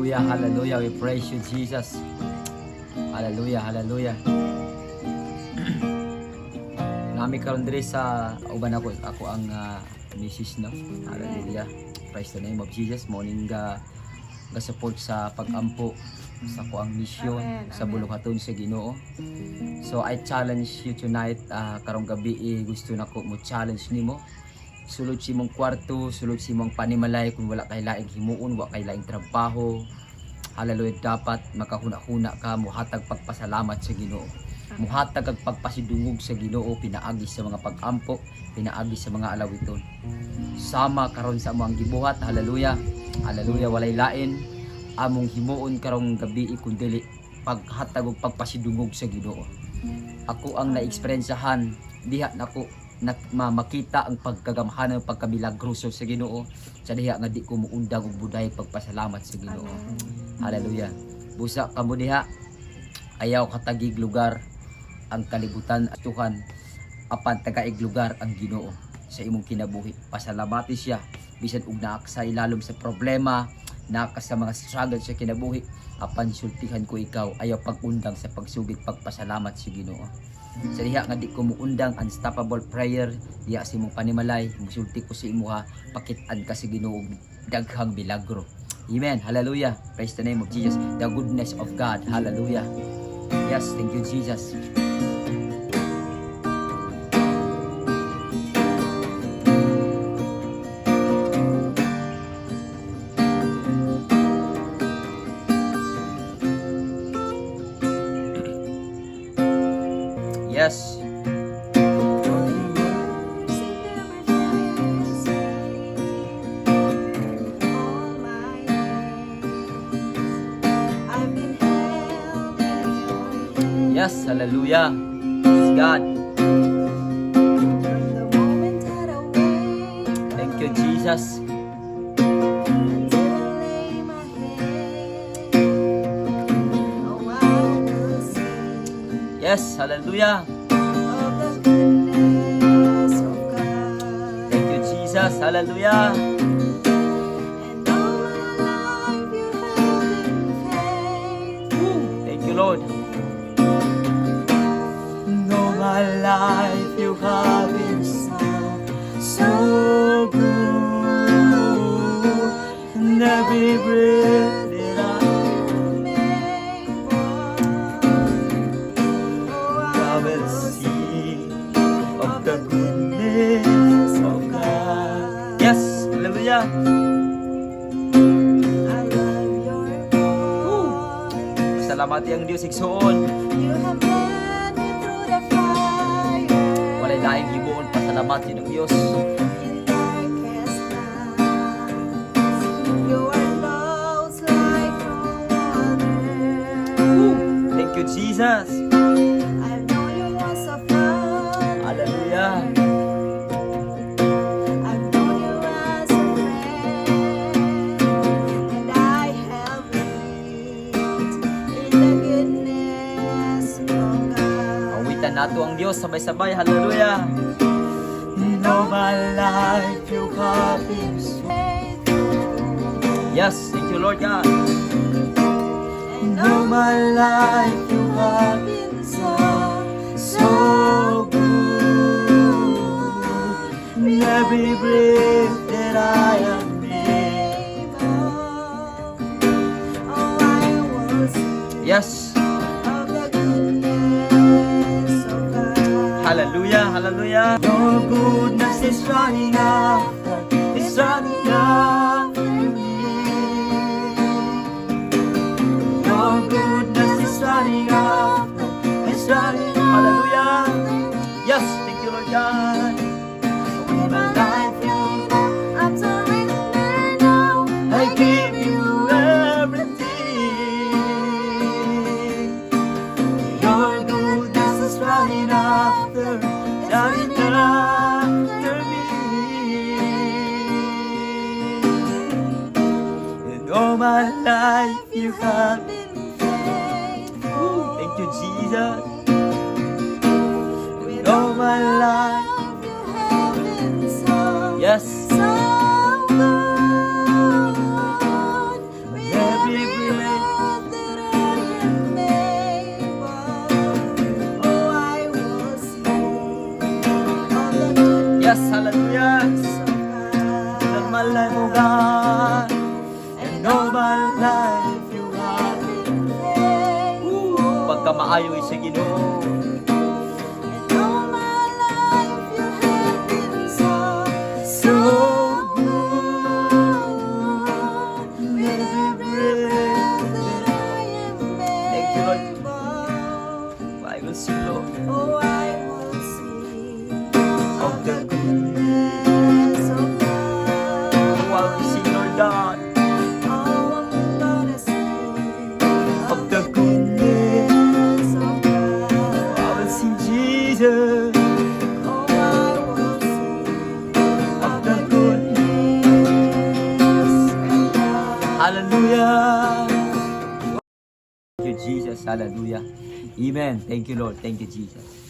Hallelujah, hallelujah. We praise you, Jesus. Hallelujah, hallelujah. Nami karon diri sa uban ako ako ang misis, no. Hallelujah. Praise the name of Jesus. Morning ga support sa pag-ampo sa ko ang misyon Amen, sa amen. Buluhaton sa Ginoo. So I challenge you tonight, karong gabi eh, gusto nako mo challenge nimo. Sulod sa imong kwarto, sulod sa imong panimalay kung wala kay laing himuon, wa kay laing trabaho. Hallelujah, dapat makahuna-huna ka, muhatag pagpasalamat sa Ginoo. Muhatag ang pagpasidungog sa Ginoo pinaagi sa mga pag-ampo, pinaagi sa mga alawiton. Sama karon sa among gibuhat, hallelujah. Hallelujah, walay lain among himuon karong gabi kun dili paghatag og pagpasidungog sa Ginoo. Ako ang na-eksperyensahan diha nako na, makita ang pagkagamhanan, pagkamilagroso sa Ginoo sa diha nga di ko muundang og buday pagpasalamat sa Ginoo. Amen. Hallelujah. Busa kamo diha, ayaw katagig lugar ang kalibutan at Tuhan, apan tagaig lugar ang Ginoo sa imong kinabuhi. Pasalamati siya bisan og naa ka sa ilalom sa problema, naa ka sa mga struggle sa kinabuhi, apan sultihan ko ikaw, ayaw pag-undang sa pagsugid pagpasalamat sa Ginoo. Sa diha nga di ko muundang, unstoppable prayer diha sa imong panimalay, musulti ko sa imuha, pakit-an ka sa Ginoo og daghang milagro. Amen. Hallelujah. Praise the name of Jesus. The goodness of God. Hallelujah. Yes, thank you, Jesus. Yes. Mercy never fails me. All my days I've been held in your hand. Yes, hallelujah. Praise God. From the moment that I wake Thank you, up Jesus. until I lay my head, oh, I will sing Yes, hallelujah. of the goodness of God. Thank you, Jesus. Hallelujah. And all my life you have been faithful. Woo. Thank you, Lord. All my life you have been so, so good. And every breath that I Oh, I will see of the goodness of God. Yes, hallelujah. I love your voice. Salamat ang Diyos, igsoon. You have led me through the fire. Walay laing himuon, pasalamati ng Diyos. In darkest nights, you are close like no other. Woo. Thank you, Jesus. I've known you as a father. Hallelujah. I've known you as a friend, and I have lived in the goodness of God. Awitan nato ang Diyos sabay-sabay. Hallelujah. In all my life you have been so Faithful. Yes, thank you, Lord God. And In all my life you have been so, so good. In every breath that I am able, oh, I will sing Yes. of the goodness of God. Hallelujah, hallelujah. Your goodness is running after, is running after me. Your goodness is running after, is running. Hallelujah. Yes, thank you, Lord God. With my life laid down, I'm surrender now. I give you everything. Your goodness is running after, running after me. And all my life you have been faithful. Thank you, Jesus. With All my life. You have been so, Yes. so good. With Every my life you have been faithful. Pagkamaayo sa Ginoo. And all my life you have been so, so good. With every breath that I am Thank you, Lord. Able, I will sing, Lord. Oh, I will sing of the goodness of God. Oh, I will sing, Lord God. Oh, I'm gonna sing of the goodness. Of God. I will sing, Jesus. Oh, I will sing of the goodness of God. Hallelujah. Thank you, Jesus. Hallelujah. Amen. Thank you, Lord. Thank you, Jesus.